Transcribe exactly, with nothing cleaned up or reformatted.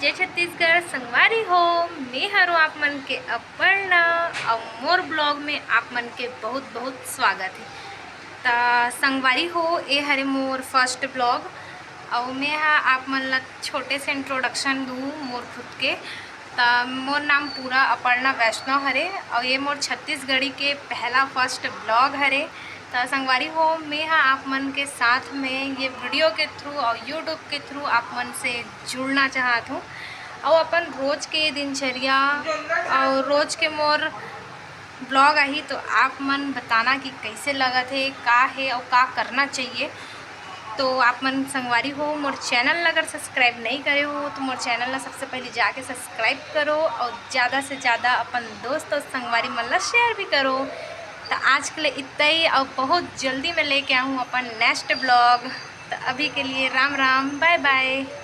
जय छत्तीसगढ़ संगवारी हो, मैं हरो आप मन के अपर्णा। अउ मोर blog में आप मन के बहुत बहुत स्वागत हे। त संगवारी हो, ए हरे मोर first blog। अउ मैं हा आप मन ला छोटे से introduction दूँ मोर खुद के। त मोर नाम पूरा अपर्णा वैष्णव हरे, अउ ये मोर छत्तीसगढ़ी के पहला first blog हरे। त संगवारी हो, मैं हा आप मन के साथ में ये video के through और YouTube के through आप मन से जुड़ना चाहत हूँ। अउ अपन रोज के दिनचर्या और रोज के मोर blog आही, तो आप मन बताना कि कैसे लगत हे, का हे और का करना चाहिए। तो आप मन संगवारी हो, मोर channel ला अगर subscribe नहीं करे हो तो मोर channel ला सबसे पहले जाके subscribe करो और ज़्यादा से ज़्यादा अपन दोस्त और संगवारी मन ला share भी करो। तो आज के लिए इतना ही, और बहुत जल्दी मैं लेके आऊँ अपन next blog। तो अभी के लिए राम राम, bye bye।